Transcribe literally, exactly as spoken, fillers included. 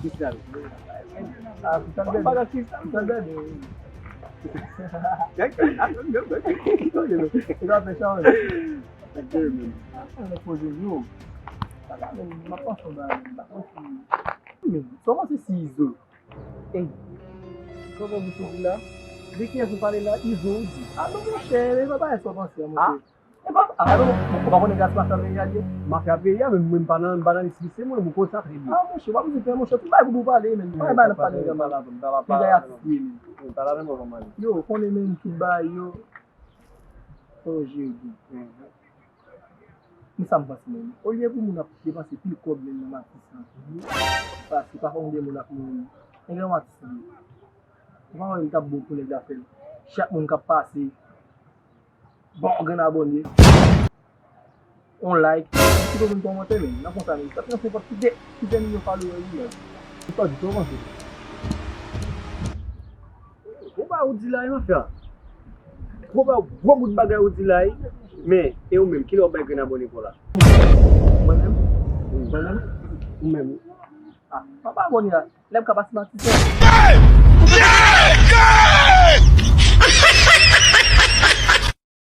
Kristal. Ah, Kristal bebe. Bagay Kristal. Kristal bebe, wi. Gèt, gèt, ah, gèt, gèt, gèt. Li pa fè sa, wi. Gèt, men. Ah, nèg poze yo. Sa la, men, m ap panse yon bagay, men, m pa konn si. Men, sa w panse si Izo? Ey, kòman misye di la? De kiyès ou pale la? Izo ou di? Ah non, monchè, e pa bagay sa w panse a, monchè. Ah. E pa, ah, non, ou pa konnen gaz mafya peyi a li ye? Mafya peyi a, men mwen m pa nan, m pa nan lis misye, mwen, ou konn sa trè byen. Ah, monchè, w ap di, monchè, tout bagay pou nou pale, men. Tout bagay n ap pale, men. Tout bagay atis li ye, men. Yo, konnen, men, tout bagay yo. Oh, Jezi. Men sa m panse menm. Olye pou moun ap depanse pil kòb menm nan matis lan. Paske pafwa yon de moun ap mouri. Nèg la yon atis li ye. Ou pa wè li t ap bon pou nèg la fè l. Chak moun k ap pase, ba w grenn abòne. On like. Kite yon moun kòmantè menm. Nan konsa menm. Sa te yon se pòt ki de, ki de milyon followers li menm. Ou pa di tou avanse. Gwo bagay ou di la, e mafya. Gwo ba-, gwo bout bagay ou di la, e. Men, e ou menm, kilè w bay grenn abòne pou la? Mwen menm? Mwen menm? Ou menm? Ah, pa, pa abòne la. Lè m ka pase matis lan.